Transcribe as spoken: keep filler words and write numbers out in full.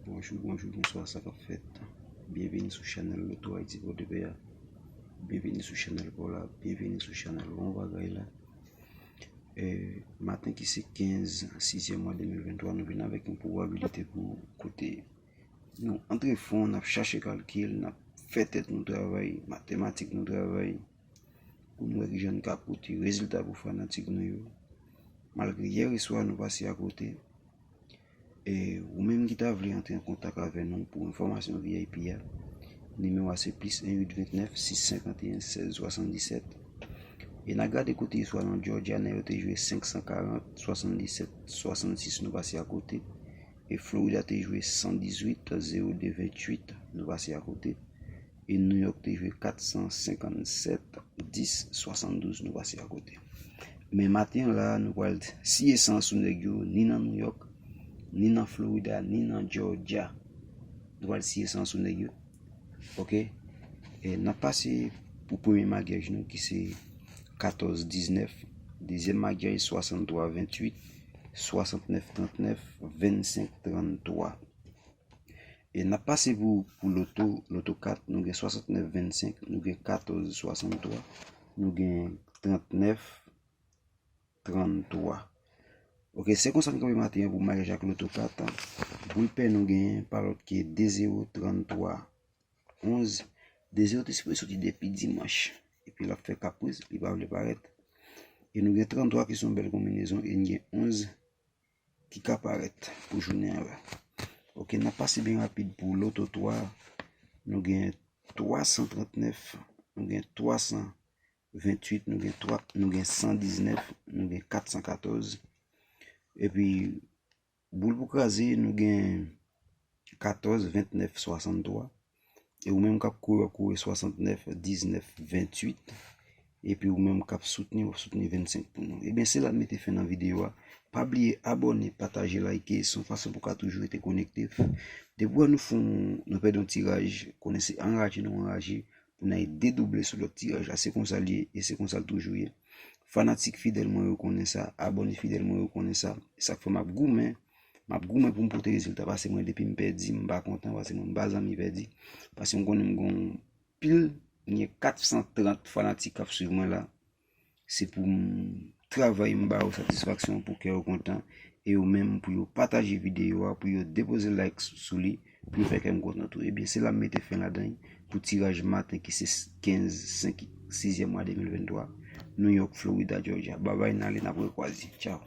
Bonjou, bonjou, bonswa, sa k ap fèt? Byenveni sou chanèl Loto Ayiti Pòdepè a. Byenveni sou chanèl pa w la. Byenveni sou chanèl Bon Bagay la. E, maten ki se kenz sizyèm mwa de mil venntwa, nou vin avèk yon pwobabilite pou kote nou antre fon, n ap chache kalkil, n ap fè tèt nou travay, matematik nou travay, pou nou wè kijan n ka pote rezilta pou fanatik nou yo. Malgre yè swa nou pase akote, e ou menm ki ta vle antre an kontak avè nou pou enfòmasyon V I P a, nimewo a se plis en uit ventnèf sis senkanteyen sèz swasanndisèt. E n a gade kote swa nan Georgia, nèg yo te jwe senk san karant, swasanndisèt, swasannsis, nou pase akote. E Florida te jwe san dizuit, zewo de venntuit, nou pase akote. E New York te jwe kat san senkannsèt, dis, swasanndouz, nou pase akote. Men maten an la, nou pral siye san sou nèg yo, ni nan New York, ni nan Florida, ni nan Georgia. Nou pral siye san sou nèg yo. Ok? E n ap pase pou premye maryaj nou ki se katòz diznèf, dezyèm maryaj swasanntwa venntuit, swasantnèf trantnèf, vennsenk tranntwa. E n ap pase pou, pou loto, loto kat, nou gen swasantnèf vennsenk, nou gen katòz swasanntwa, nou gen trantnèf tranntwa. Ok, se konsa n kanpe maten an pou maryaj ak loto kat. Boul pè nou gen pa lòt ke de zewo, tranntwa, onz. De zewo te sipoze soti depi dimanch. Epi l ap fè kapriz, li pa vle parèt. E nou gen tranntwa ki se yon bèl konbinezon, e n gen onz ki ka parèt pou jounen an la. Ok, n ap pase byen rapid pou loto twa. Nou gen twa san trantnèf, nou gen twa san venntuit, nou gen twa, nou gen san diznèf, nou gen kat san katòz. Epi, boul pou kraze, nou gen katòz ventnèf swasanntwa. E ou menm k ap kouri, w ap kouri swasantnèf diznèf venntuit. Epi ou menm k ap soutni, w ap soutni vennsenk pou nou. Ebyen, se la n mete fen nan videyo a. Pa bliye abòne, pataje, like. Se yon fason pou w ka toujou rete konekte. Depi w wè nou fè yon, nou pèdi yon tiraj, konnen se anraje nou anraje pou n al dedouble sou lòt tiraj la. Se konsa l ye e se konsa l toujou ye. Fanatik fidèl mwen yo konnen sa, abòne fidèl mwen yo konnen sa. E sa k fè m ap goumen, m ap goumen pou m pote rezilta, paske mwen, depi m pèdi, m pa kontan, paske mwen, m pa zanmi pèdi. Paske m konnen m gen yon pil, m gen kat san trant fanatik k ap swiv mwen la. Se pou m travay, m ba yo satisfaksyon pou kè yo kontan, e yo menm pou yo pataje videyo a, pou yo depoze like sou, sou li, pou yo fè kè m kontan tou. Ebyen, se la m mete fen ladan l pou tiraj maten ki se kenz senk, sizyèm mwa de mil venntwa, New York, Florida, Georgia. Babay, n ale, n ap rekwaze. Tchaw.